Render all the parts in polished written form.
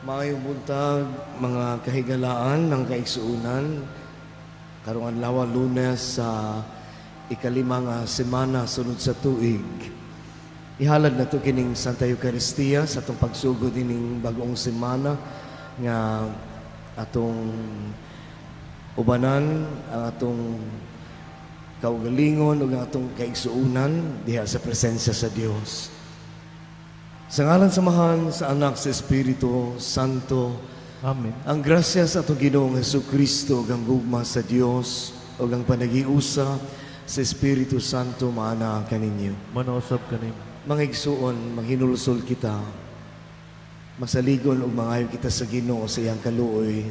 Maayong buntag, mga kahigalaan ng kaigsuonan. Karong adlaw, Lunes sa ikalima nga semana sunod sa tuig. Ihalad nato kining Santa Eucharistia sa atong pagsugod ining bagong semana nga atong ubanan ang atong kaugalingon ug ang atong kaigsuonan diha sa presensya sa Dios. Sa ngalan sa Amahan, sa Anak, sa Espiritu Santo. Amen. Ang grasya sa atong Ginoong Hesus Kristo ug ang gugma sa Dios ug ang panagiusa sa Espiritu Santo maana kaninyo. Manausab kanimo. Mga igsuon, maghinulsol kita. Masaligon ug mangayo kita sa Ginoo sa iyang kaluoy,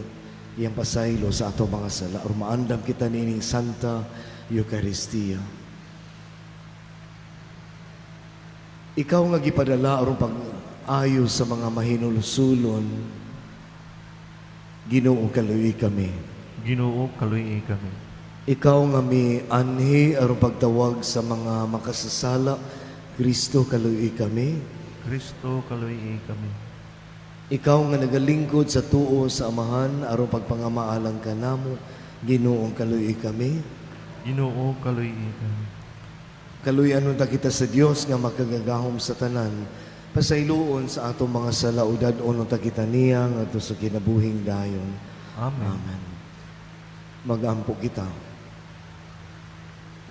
iyang pasaylo sa atong mga sala or maandam kita niining Santa Eucharistia. Ikaw nga gipadala aron pag-ayo sa mga mahinulsulon, Ginoo, kaluoyi kami. Ginoo, kaluoyi kami. Ikaw nga mianhi aron pagtawag sa mga makasasala, Kristo, kaluoyi kami. Kristo, kaluoyi kami. Ikaw nga nagalingkod sa tuo sa Amahan aron pagpangamaalang kanamo, Ginoo, kaluoyi kami. Ginoo, kaluoyi kami. Kaluyan unta kita sa Dios nga makagagahom sa tanan. Pasayloon sa atong mga sala ug dad-on unta kita niya ngadto sa kinabuhing dayon. Amen. Amen. Magampo kita.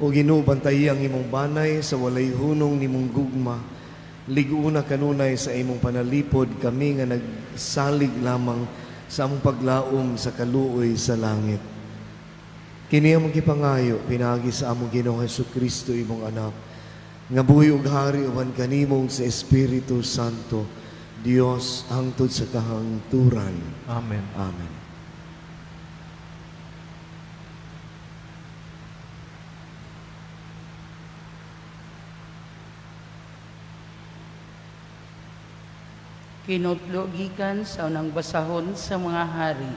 O Ginoo, bantayi ang imong banay sa walay hunong nimong gugma. Lig-una kanunay sa imong panalipod kami nga nagsalig lamang sa among paglaom sa kaluoy sa langit. Kini among gipangayo pinaagi sa among Ginoong Hesus Kristo, imong anak, nga buhi ug hari uban kanimo sa Espiritu Santo, Dios, hangtod sa kahangturan. Amen. Amen. Kinutlo gikan sa unang basahon sa mga hari.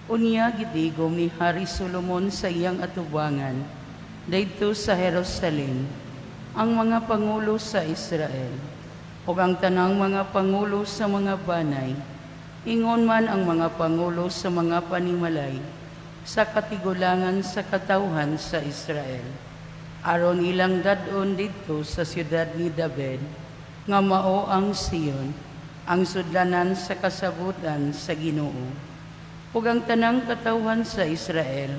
Unya gitigom ni Hari Solomon sa iyang atubangan didto sa Jerusalem ang mga pangulo sa Israel ug ang tanang mga pangulo sa mga banay, ingon man ang mga pangulo sa mga panimalay sa katigulangan sa katawhan sa Israel, aron ilang dad-on didto sa siyudad ni David nga mao ang Sion, ang sudlanan sa kasabutan sa Ginoo. Ug ang tanang katawhan sa Israel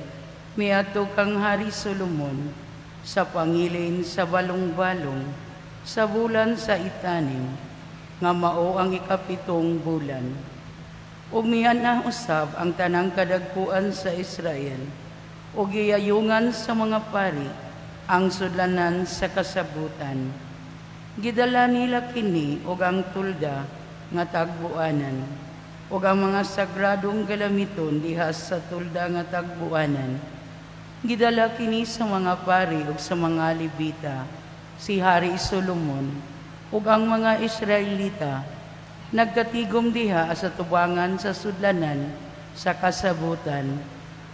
miadto kang Hari Solomon sa pangilin sa balong-balong sa bulan sa Itanim, nga mao ang ikapitong bulan. Ug miana usab ang tanang kadagkuan sa Israel ug giyayungan sa mga pari ang sudlanan sa kasabutan. Gidala nila kini ug ang tulda nga tagbuanan ug ang mga sagradong galamiton diha sa tulda nga tagbuanan. Gidala kini sa mga pari ug sa mga Levita si Hari Solomon ug ang mga Israelita nagkatigom diha sa tubangan sa sudlanan sa kasabutan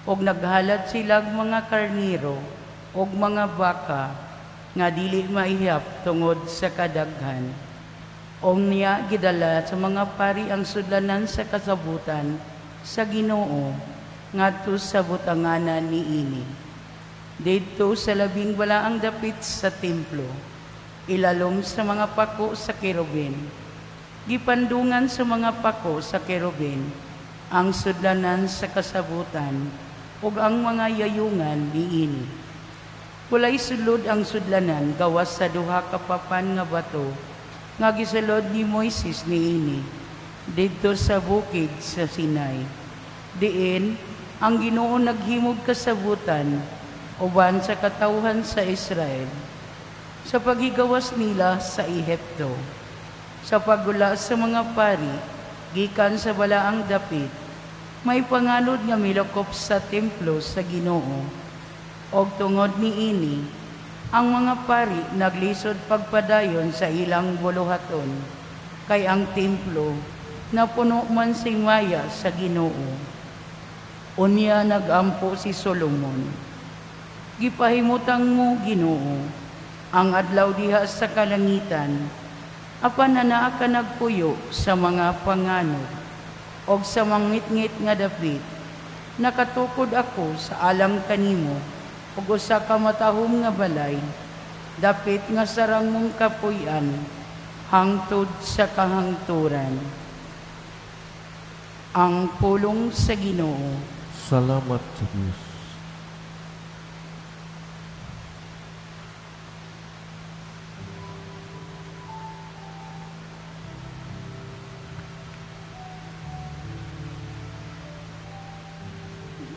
ug naghalad silag mga karniro ug mga baka nga dili maihap tungod sa kadaghan. Unya gidala sa mga pari ang sudlanan sa kasabutan sa Ginoo ngadto sa butanganan niini, didto sa labing balaang dapit sa templo, ilalom sa mga pako sa kerubin. Gipandungan sa mga pako sa kerubin ang sudlanan sa kasabutan ug ang mga yayungan niini. Walay sulod ang sudlanan gawas sa duha ka papan nga bato nga gisulod ni Moises niini didto sa bukid sa Sinai. Diin ang Ginoo naghimog kasabutan uban sa katawhan sa Israel sa paghigawas nila sa Ehipto. Sa paggula sa mga pari gikan sa balaang dapit, may panganod nga milakop sa templo sa Ginoo. Og tungod niini, ang mga pari naglisod pagpadayon sa ilang buluhaton, kay ang templo napuno man sa himaya sa Ginoo. Unya nagampo si Solomon: "Gipahimutang mo, Ginoo, ang adlaw diha sa kalangitan. Apan anaa ka nagpuyo sa mga panganod og sa mangitngit nga dapit. Nakatukod ako sa alang kanimo og usa ka matahom nga balay, dapit nga sarang mong kapuy-an hangtod sa kahangturan. Ang pulong sa Ginoo. Salamat sa Diyos.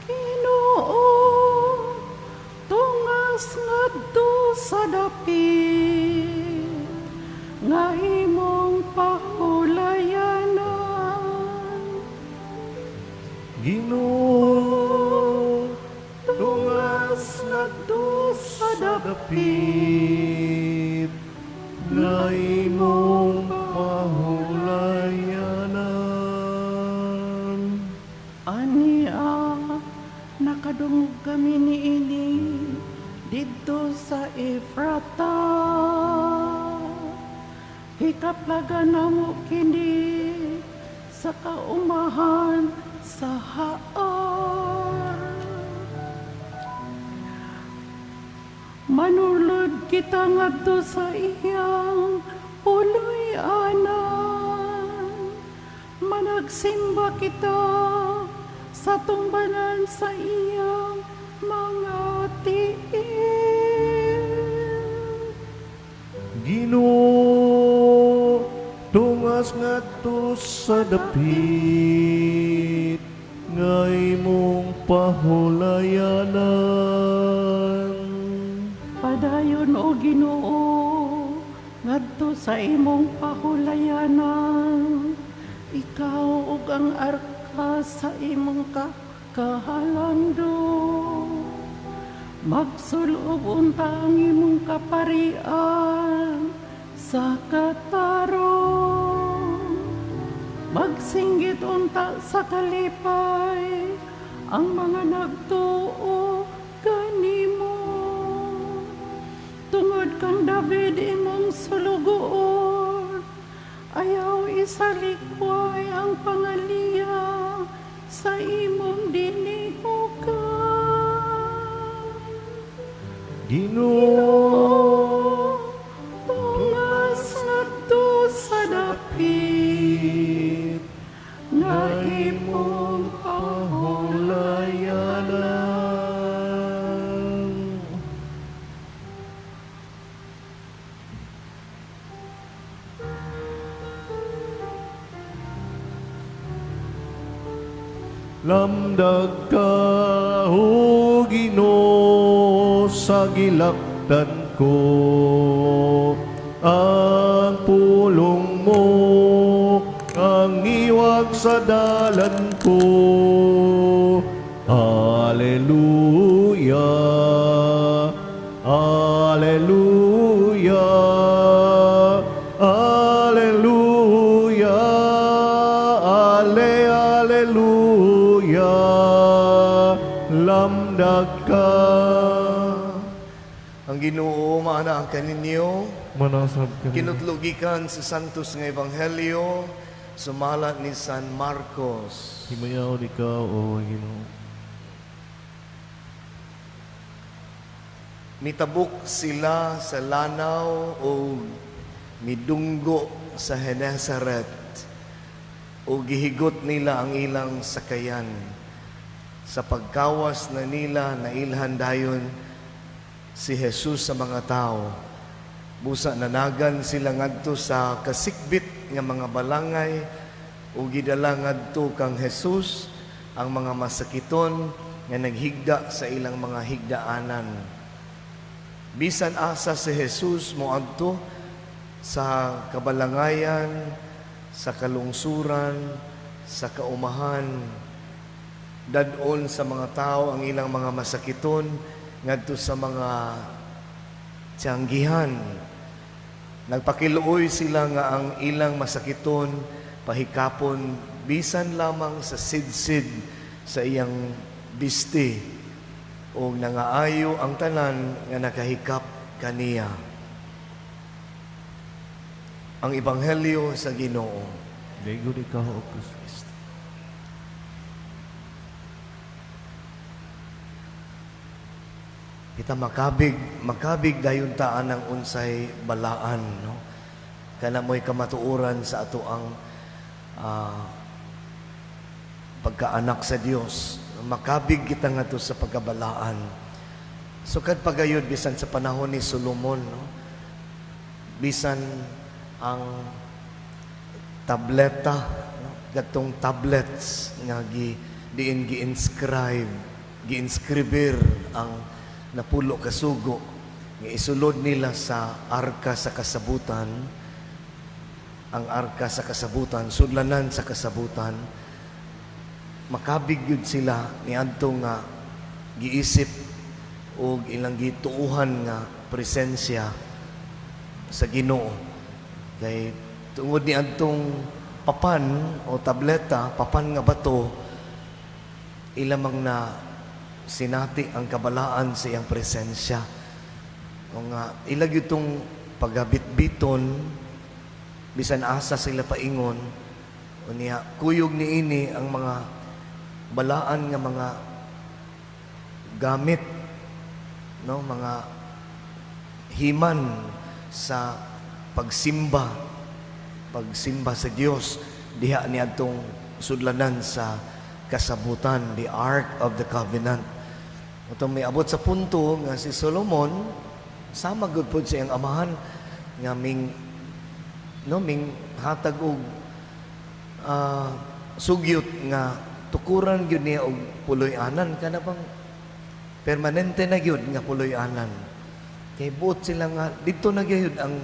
Ginoo, tungas ngadto sa dapit nga imong pahulayanan. Ginoo, Tungas ngadto sa sa dapit dapit nga imong pahulayanan. Ania, nakadungog kami niini didto sa Efrata. Hikaplagan namo kini sa kaumahan sa Jaar. Manulod kita ngadto sa iyang puloy-anan. Managsimba kita sa tumbanan sa iyang mga tiil. Ginoo, tungas ngadto sa dapit nga imong pahulayanan. Padayon o Ginoo ngadto sa imong pahulayanan. Ikaw ug ang arka sa imong kahalandong. Magsulob unta ang imong kaparian sa katarong. Magsinggit unta sa kalipay ang mga nagtuo kanimo. Tungod kang David imong sulugoon, ayaw isalikway ang pangaliya sa imong dinihukan. Ginoo, Tungas ngadto sa dapit nga imong pahulayanan. Lamdag ka, O Ginoo, sa gilaktan ko. Ang pulong mo, ang iwag sa dalan ko. Alleluia, Alleluia, Alleluia, Ale, Alleluia, lamdag ka. Ang Ginoo maanaa kaninyo, Manasab ka. Kinutlo gikan sa Santos nga Ebanghelyo, sumala ni San Marcos. Himayaon ikaw, O Ginoo. Mitabok sila sa lanaw o midunggo sa Genesaret o gihigot nila ang ilang sakayan. Sa pagkawas na nila, nailhan dayon si Jesus sa mga tao. Busa nanagan sila ngadto sa kasikbit nga mga balangay o gidala ngadto kang Jesus ang mga masakiton nga naghigda sa ilang mga higdaanan. Bisan asa si Jesus moadto sa kabalangayan, sa kalungsuran, sa kaumahan, dad-on sa mga tao ang ilang mga masakiton ngadto sa mga tiyanggihan. Nagpakiluoy sila nga ang ilang masakiton pahikapon bisan lamang sa sidsid sa iyang bisti o nangaayo ang tanan nga nakahikap kaniya. Ang Ebanghelyo sa Ginoo. Dayon ikaw, O Kristo. Kita makabig, makabig dayon taan ang unsay balaan, no? Kana mo'y kamatuoran sa ato ang pagkaanak sa Dios. Makabig kita ngadto sa pagkabalaan. Sukad pagayod bisan sa panahon ni Solomon, no? Bisan ang tableta, no? Gatong tablets nga gi diin gi-inscribe, gi-inscriber ang napulo ka sugo nga isulod nila sa arka sa kasabutan, ang arka sa kasabutan, sudlanan sa kasabutan. Makabig gyud sila niadto nga giisip og ilang gituohan nga presensya sa Ginoo. Kay tungod ni adtong papan o tableta, papan nga bato, ilamang na sinati ang kabalaan sa iyang presensya. O nga ila gyud tong pagabitbiton bisan asa sila paingon, unya kuyog niini ang mga balaan nga mga gamit, no, mga himan sa pagsimba, pagsimba sa Dios diha niadtong sudlanan sa kasabutan, the Ark of the Covenant. Atong may abot sa punto nga si Solomon sama gud pod sa iyang amahan nga ming, no, ming hatag og sugyot nga tukuran gyud niya og puloy-anan, kana bang permanente na gyud nga puloy-anan, kay buot sila nga didto na gyud ang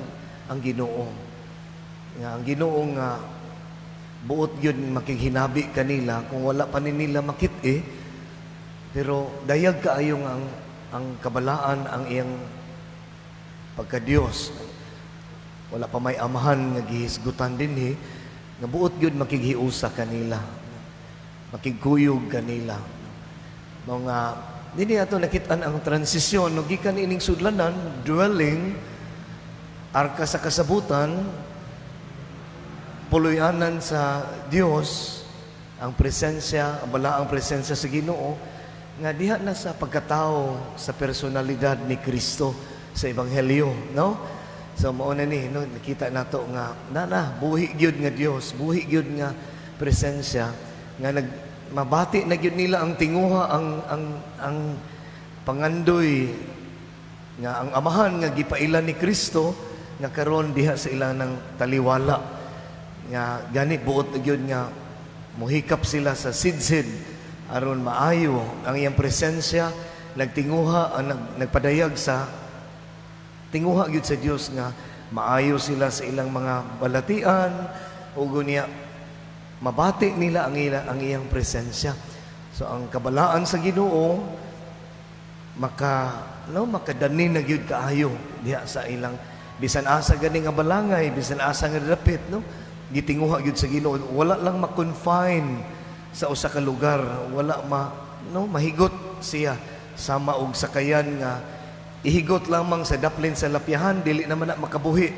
Ginoo, nga ang Ginoo nga buot gyud makighinabi kanila kung wala pa ni nila makit-i, pero dayag kaayo nga ang kabalaan ang iyang pagka-Dios. Wala pa may amahan nga gihisgutan dinhi nga buot gyud makighiusa kanila, makigkuyog kanila. Mga dinhi ato nakit-an ang transisyon, no, gikan ining sudlanan, dwelling, arka sa kasabutan, puloy-anan sa Dios, ang presensya, ang balaang presensya sa Ginoo nga diha na sa pagkatao, sa personalidad ni Kristo sa ebanghelyo, no? So mao na ni, no, nakita nato nga na na buhi gyud nga Dios, buhi gyud nga presensya nga nag mabati na gyud nila ang tinguha, ang pangandoy nga ang amahan nga gipaila ni Kristo nga karon diha sa ilang ng taliwala, nga gani buot na gyud nga mohikap sila sa sidsid aron maayo ang iyang presensya, nagtinguha ang nagpadayag sa tinguha gyud sa Dios nga maayo sila sa ilang mga balatian ug unya mabati nila ang iyang presensya. So ang kabalaan sa Ginoo maka, no, makadani na gyud kaayo diha sa ilang bisan asa gani nga balangay, bisan asa nga dapit, no, gitinguha gyud sa Ginoo, wala lang ma-confine sa usa ka lugar, wala ma, no, mahigot siya sama og sakayan nga ihigot lamang sa daplin sa lapyahan, dili naman na makabuhi.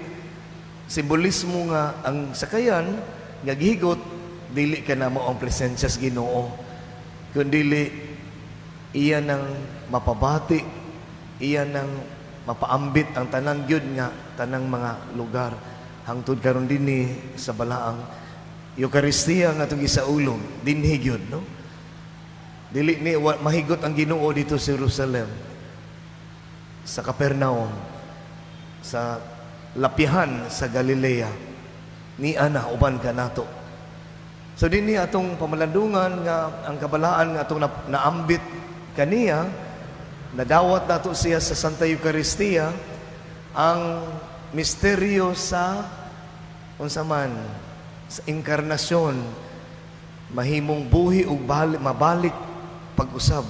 Simbolismo nga ang sakayan nga gihigot, dili ka na mo ang presensya sa Ginoo, kundili iya nang mapabati, iya nang mapaambit ang tanang gyud nga tanang mga lugar hangtod karon dinhi sa balaang Eukaristiya nga atong gisaulog dinhi gyud, no? Dili ni mahigot ang Ginoo dito sa Jerusalem, sa Capernaum, sa lapyahan sa Galilea, ni ana uban kanato. So dinhi atong pamalandungan nga ang kabalaan nga atong naambit kaniya, nadawat nato siya sa Santa Eucharistia, ang misteryo sa unsa man sa inkarnasyon, mahimong buhi ug mabalik pag-usab,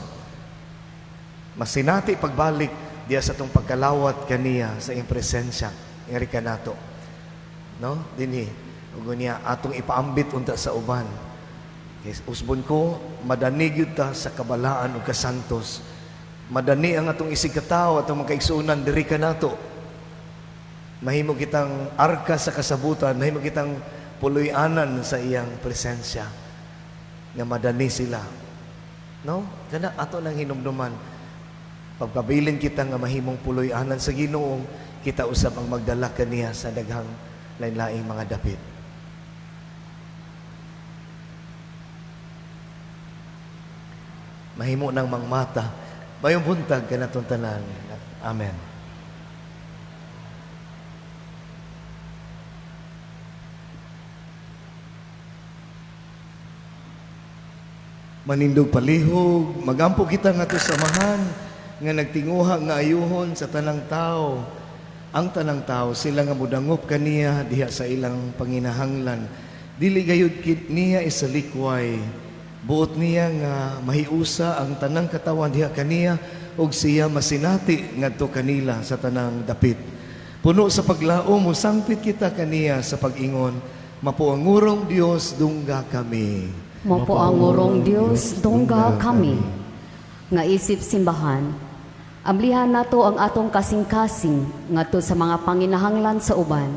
masinati pagbalik diya sa atong pagkalawat kaniya sa iyang presensya ngari kanato, no, dinhi ug unya atong ipaambit unta sa uban. Kay usbon ko, madani gyud ta sa kabalaan ug kasantos. Madani ang atong isig katawo, atong mga kaigsuonan diri kanato. Mahimo kitang arka sa kasabutan, mahimo kitang puloy-anan sa iyang presensya nga madani sila. No? Kana ato nang hinumduman. Pagpabilin kita nga mahimong puloy-anan sa Ginoo, kita usab ang magdala kaniya sa daghang lain-laing mga dapit. Mahimo nang mangmata. Mayong buntag kanatong tanan. Amen. Manindog palihog, magampo kita ngadto sa Amahan nga nagtinguha nga ayuhon sa tanang tao. Ang tanang tao sila nga modangop kaniya diha sa ilang panginahanglan. Dili gayud niya isalikway. Buot niya nga mahiusa ang tanang katawan diha kaniya ug siya masinati ngadto kanila sa tanang dapit. Puno sa paglaom, mosangpit kita kaniya sa pag-ingon, Mapuangurong Dios, dungga kami. Mapuangurong Dios, dungga kami. Nga isip simbahan, amlihan nato ang atong kasing-kasing ngadto sa mga panginahanglan sa uban.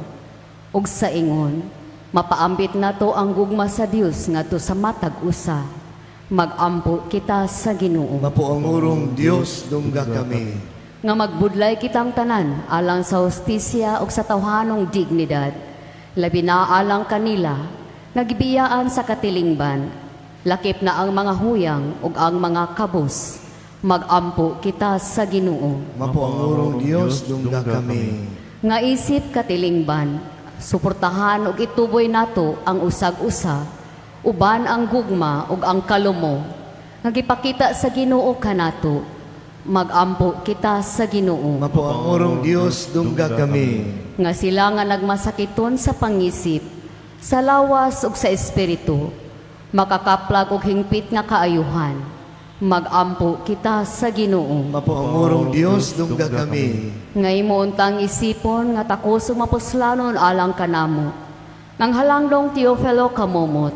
Ug sa ingon, mapaambit nato ang gugma sa Dios ngadto sa matag usa. Magampo kita sa Ginoo. Mapuangurong Dios, dungga kami. Nga magbudlay kitang tanan alang sa hustisya ug sa tawhanong dignidad, labi na alang kanila, nagibiyaan sa katilingban, lakip na ang mga huyang ug ang mga kabus. Magampo kita sa Ginoo. Mapuangurong Dios, dungga kami. Nga isip katilingban, suportahan ug ituboy nato ang usag-usa, uban ang gugma ug ang kalumo, nga gipakita sa Ginoo kanato. Magampo kita sa Ginoo. Mapuangurong Dios, dungga kami. Nga sila nga nagmasakiton sa pangisip, sa lawas ug sa espiritu, makakaplag og hingpit nga kaayuhan. Magampo kita sa Ginoo. Mapuangurong Dios, dungga kami. Nga imo untang isipon nga takos ug mapuslanon alang kanamo. Nang halangdong Teofilo kamomot,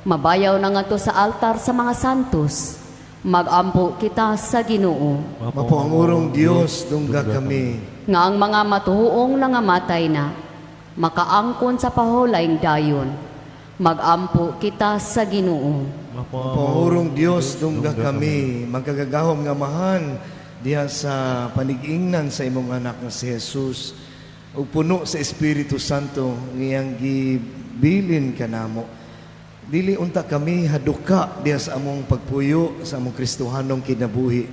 mabayaw na ngadto sa altar sa mga santos. Magampo kita sa Ginoo. Mapuangurong Dios, dungga kami. Nga ang mga matuhuong nangamatay na, makaangkon sa pahulayng dayon. Magampo kita sa Ginoo. Mapuangurong Dios, dungga kami. Magkagagahom nga mahan diha sa panigingnan sa imong anak nga si Jesus ug puno sa Espiritu Santo ngiyang gibilin kanamo. Dili unta kami haduka diha sa among pagpuyo sa among Kristohanong kinabuhi.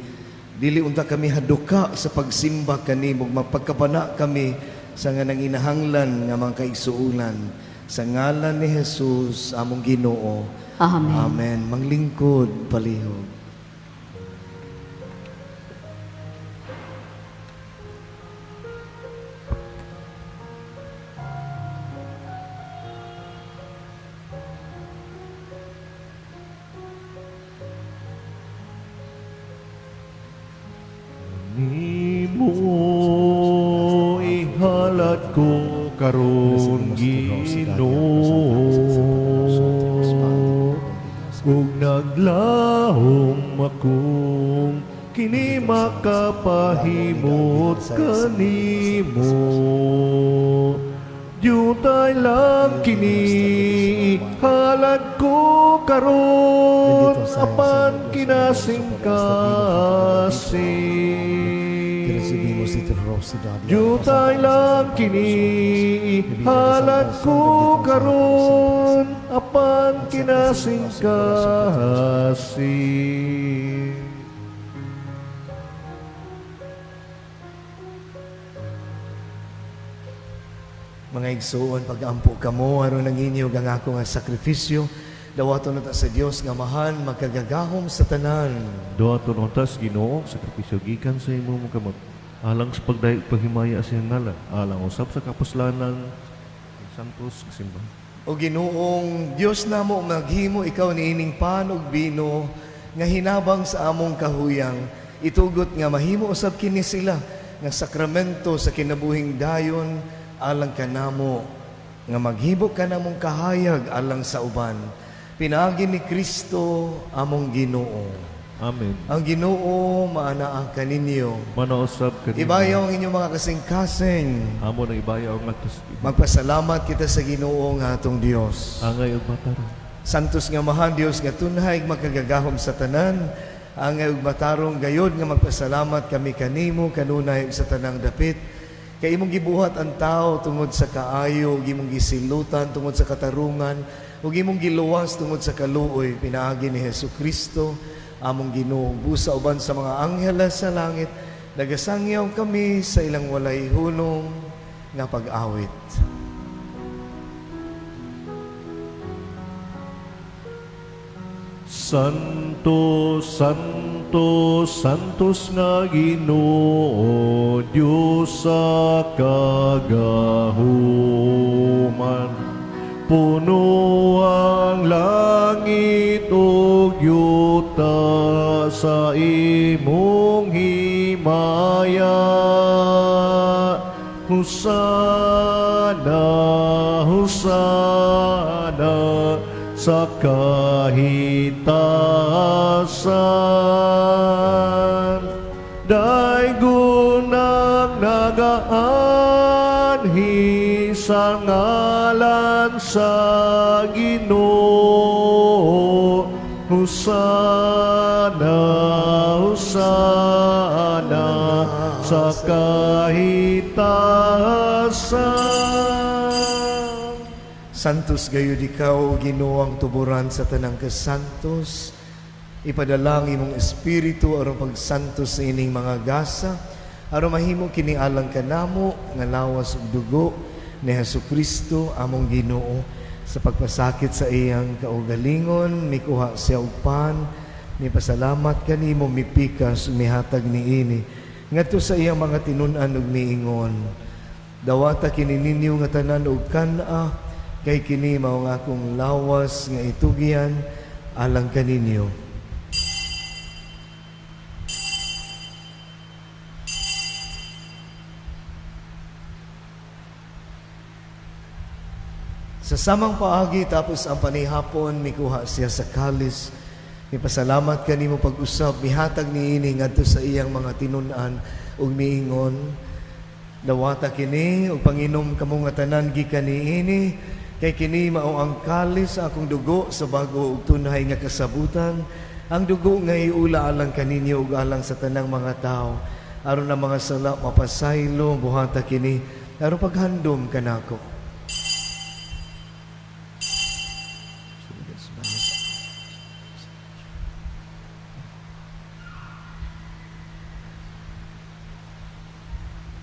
Dili unta kami haduka sa pagsimba kanimo, mapagkabana kami sa nga nanginahanglan nga mga kaigsuonan. Sa ngalan ni Jesus among Ginoo. Amen. Amen. Manglingkod palihog. Nimo ihalat ko karon Ginoo, ug naglahom akong kini makapahimot kanimo. Diutay lang kini ihalat ko karon, apan kinasingkasing. Diutay lang kini ihalat ko karon, apan kinasingkasing. Mga igsuon, pag-ampo kamo, aron ang inyo ang ako nga sakripisyo, dawaton na ta sa Dios nga mahan, magkagagahom sa tanan. Doa tunontas Ginoo, sakripisyo gikan sa imong kamot. Alang sa pagdayeg paghimaya sa iyang ngalan, alang usab sa kapuslanan ng Santos nga simbahan. O Ginoong Dios namo, maghimo ikaw niining pan ug bino nga hinabang sa among kahuyang, itugot nga mahimo usab kini sila nga sakramento sa kinabuhing dayon alang kanamo, nga maghimo kanamong kahayag alang sa uban, pinaagi ni Kristo among Ginoo. Amen. Ang Ginoo maanaa kaninyo. Manausab kanimo. Ibayaw ang inyong mga kasing-kasing. Amo nang ibayaw ngadto sa Ginoo. Magpasalamat kita sa Ginoo nga atong Dios. Angay ug matarong. Santos nga Amahan Dios nga tunhay makagagahom sa tanan, angay ug matarong gayod nga magpasalamat kami kanimo kanunay ug sa tanang dapit. Kay imong gibuhat ang tao tungod sa kaayo, ug imong gisilutan tungod sa katarungan, ug imong giluwas tungod sa kaluoy pinaagi ni Hesus Kristo among Ginoo. Busa uban sa mga angheles sa langit, nagasangyaw kami sa ilang walay hunong nga pag-awit. Santo, Santo, Santos nga Ginoo, Dios sa kagahuman. Puno ang langit ug yuta sa imong himaya. Hosana, Hosana sa kahitasan. Daygunang nagaanhi sa ngalan sa Ginoo. Hosana, Hosana sa kahitasan. Santos gayud ikaw, Ginoo, ang tuburan sa tanang kasantos. Ipadala ang imong espiritu aron pagsantos sa ining mga gasa, aron mahimo kini alang kanamo nga lawas ug dugo ni Hesukristo among Ginoo. Sa pagpasakit sa iyang kaugalingon, mikuha siya og pan, mipasalamat kanimo, mipikas, mihatag niini ngadto sa iyang mga tinun-an ug miingon: "Dawata kini ninyo nga tanan og kan-a, kay kini mao ang akong lawas nga itugyan alang kaninyo." Sa samang paagi tapos ang panihapon, mikuha siya sa kalis, mipasalamat kanimo pag-usab, mihatag niini ngadto sa iyang mga tinun-an ug miingon: "Dawata kini ug panginom kamo nga tanan gikan niini, kay kini mao ang kalis sa akong dugo sa bago ug tunhay nga kasabutan, ang dugo nga iula alang kaninyo ug alang sa tanang mga tawo aron ang mga sala mapasaylo. Buhata kini aron paghandom kanako."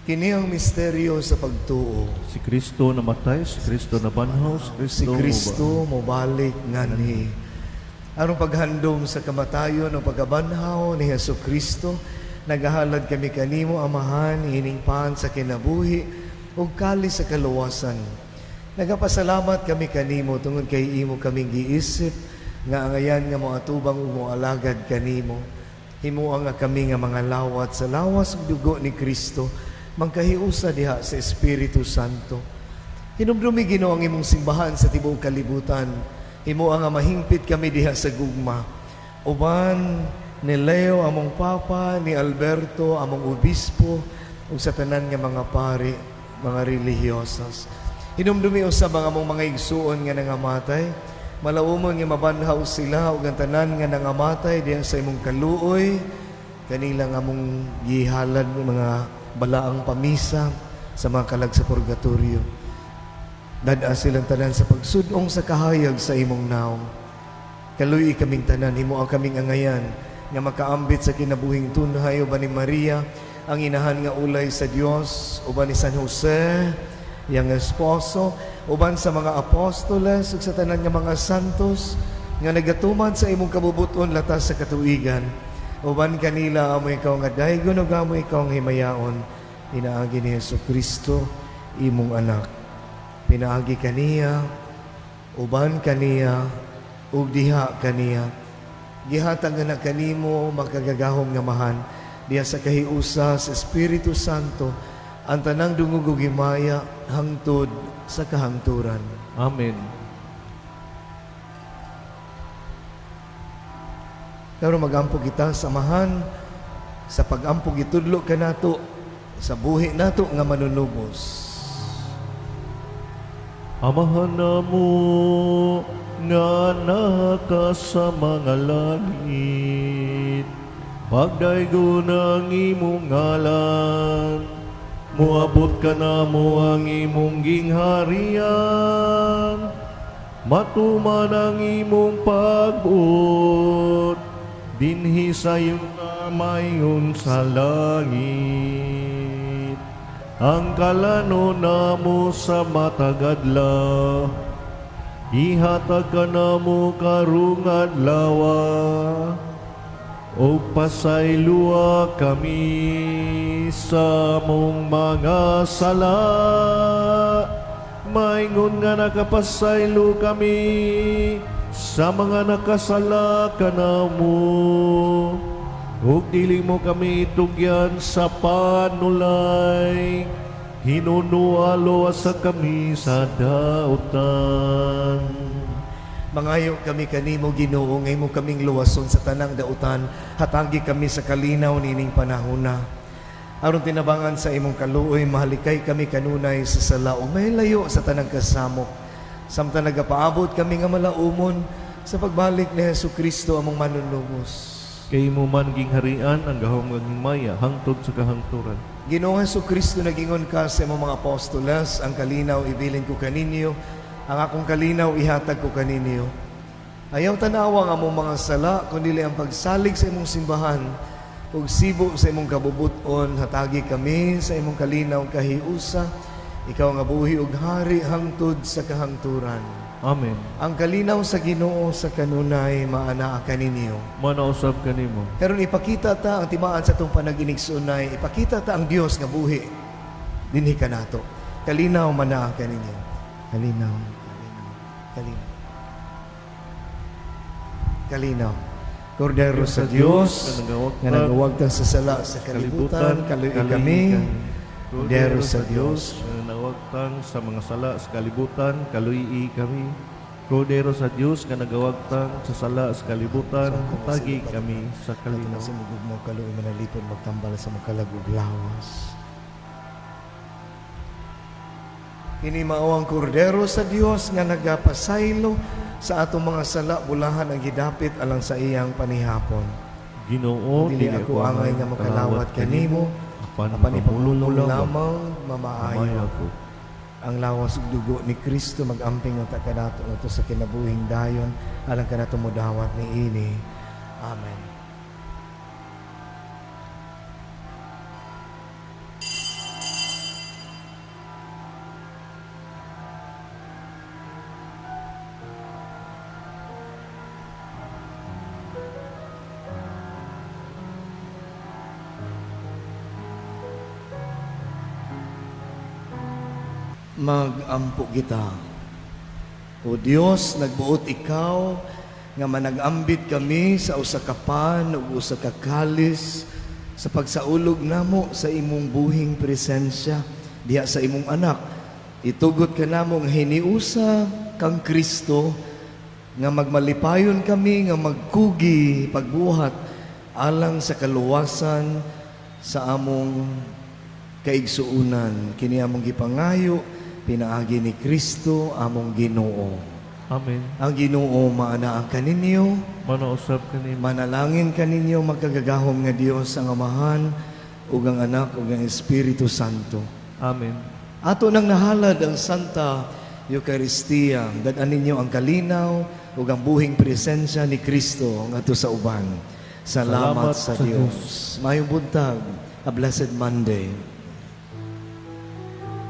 Kini ang misteryo sa pagtuo. Si Kristo namatay, si Kristo nabanhaw, si Si Kristo, Kristo mobalik nganhi. Aron paghandom sa kamatayon o pagkabanhaw ni Hesus Kristo, nagahalad kami kanimo, Amahan, ining pan sa kinabuhi ug kalis sa kaluwasan. Nagapasalamat kami kanimo tungod kay imo kaming giisip nga angayan nga moatubang ug moalagad kanimo. Himoa nga kami nga mga lawat sa lawas ug dugo ni Kristo mangkahiusa diha sa Espiritu Santo. Hinumdumi, Ginoo, ang imong simbahan sa tibuok kalibutan. Himoa nga mahingpit kami diha sa gugma, uban ni Leo among Papa, ni Alberto among obispo, ug sa tanan nga mga pari, mga relihiyosas. Hinumdumi usab ang among mga igsuon nga nangamatay. Malaumon nga mabanhaw sila ug ang tanan nga nangamatay diha sa imong kaluoy, kanilang among gihalad ng mga balaang pamisa sa mga kalag sa purgatorio. Dad-a silang tanan sa pagsudong sa kahayag sa imong naong. Kaluy kaming tanan, himo ang kaming angayan nga makaambit sa kinabuhing tunhay uban ni Maria, ang inahan nga ulay sa Dios, uban ni San Jose, iyang esposo, uban sa mga apostoles ug sa tanan nga mga santos nga nagatuman sa imong kabubuton latas sa katuigan. Uban kanila amo ikaw nga daygon ug amo ikaw ang himayaon, pinaagi ni Hesus Kristo imong anak. Pinaagi kaniya, uban kaniya, ug diha kaniya, gihatag na kanimo, makagagahom nga Amahan, diha sa kahiusa sa Espiritu Santo, ang tanang dungog ug himaya hangtod sa kahangturan. Amen. Karon magampo kita sa Amahan sa pagampo gitudlo kanato sa buhi nato nga manunubos. Amahan namo nga naka sa mga langit, pagdaygon ang imong ngalan, moabot kanamo ang imong gingharian, matuman ang imong pagbuot, dinhi sa yuta mayon sa langit. Ang kalano namo sa matag adlaw, ihatag kanamo karong adlaw, ug pasaylua kami sa among mga sala, maingon nga nakapasaylo kami sa mga nakasala kanamo. Ug dili mo kami itugyan sa panulay, hinunoa luwasa kami sa dautan. Mangayo kami kanimo, Ginoo, nga imo kaming luwason sa tanang dautan, hatagi kami sa kalinaw nining panahona. Aron tinabangan sa imong kaluoy, mahalikay kami kanunay sa sala o may layo sa tanang kasamok. Samtang nagapaabot kami nga malaumon sa pagbalik ni Hesus Kristo among manunubos. Kay imo man gingharian ang gahom ug himaya hangtod sa kahangturan. Ginoong Hesus Kristo, nagingon ka sa imong mga apostoles, "Ang kalinaw ibilin ko kaninyo, ang akong kalinaw ihatag ko kaninyo. Ayaw tanawa ang among mga sala, kundi ang pagsalig sa imong simbahan, ug sibo sa imong kabubuton, hatagi kami sa imong kalinaw kahiusa, ikaw nga buhi ug hari hangtod sa kahangturan." Amen. Ang kalinaw sa Ginoo sa kanunay maanaa kaninyo. Manausab kanimo. Karon ipakita ta ang timaan sa atong panaginigsunay, ipakita ta ang Dios nga buhi dinhi kanato. Kalinaw manaa kaninyo. Kalinaw, kalinaw, kalinaw. Kalinaw. Kordero sa Dios nga nagawagtang sa sala sa kalibutan, kaluoy kami. Kordero sa Dios nga nagawagtang sa mga sala sa kalibutan, kaluyi kami. Kordero sa Dios nga nagawagtang sa sala sa kalibutan, hatagi kami sa kalinaw. Sa mugugmo kaluoy manalipod magtambal sa mga kalag ug lawas. Kini mao ang kordero sa Dios nga nagapasaylo sa atong mga sala, bulahan ang gidapit alang sa iyang panihapon. Ginoo, Dili ako angay nga makalawat kanimo, apan apan ipamulong lamang lamang mamaayo mamaayo ako. Ang lawas ug dugo ni Kristo magamping ang kanato ngadto sa kinabuhing dayon alang kanato modawat niini. Amen. Magampo kita. O Dios, nagbuot ikaw nga managambit kami sa usa ka pan ug usa ka kalis sa pagsaulog namo sa imong buhing presensya diha sa imong anak. Itugot kanamo nga hiniusa kang Kristo nga magmalipayon kami nga magkugi pagbuhat alang sa kaluwasan sa among kaigsuunan. Kini among gipangayo pinaagi ni Kristo among Ginoo. Amen. Ang Ginoo maanaa kaninyo, Manausab kanimo. manalangin kaninyo magkagagahom nga Dios ang Amahan ug ang Anak ug ang Espiritu Santo. Amen. Ato nang nahalad ang Santa Eucharistia, dad-an ninyo ang kalinaw ug ang buhing presensya ni Kristo ngadto sa uban. Salamat, Salamat sa sa Dios. Maayong buntag. A blessed Monday.